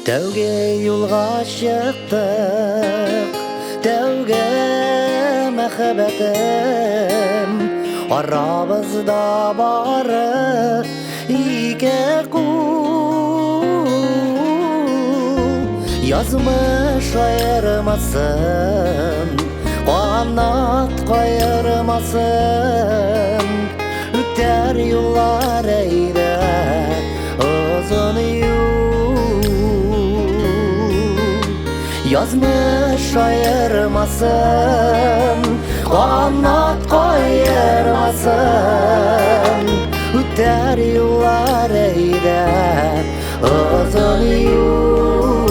Тәүге юлга чыктык, тәүге мәхәббәтем, арабызда бары ике кул. Язмыш аермасын, канат каермасын, үтәр юллар әйдә озын юл. Язмыш аермасын, канат каермасын, үтәр юллар әйдә озын юл.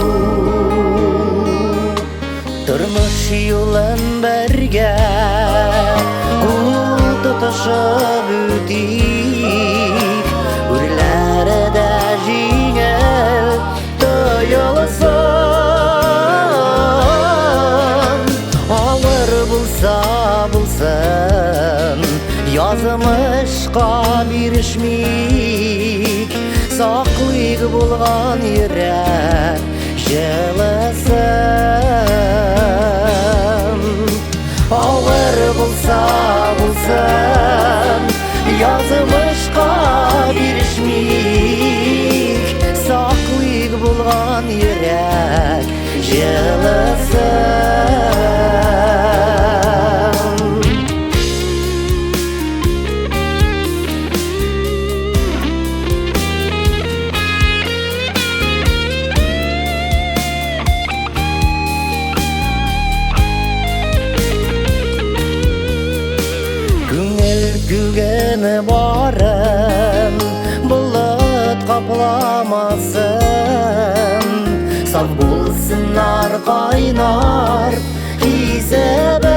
Тормыш юлын бергә кул тотышып үтик, үрләре дә җиңел тоелсын. Авыр булса булсын, язмышка бирешмик, саклыйк булган йөрәк җылысын. Авыр булса булсын, язмышка бирешмик, саклыйк булган йөрәк җылысын. Күңел күгене барын болыт капламасын, саф булсыннар кайнар хисебез.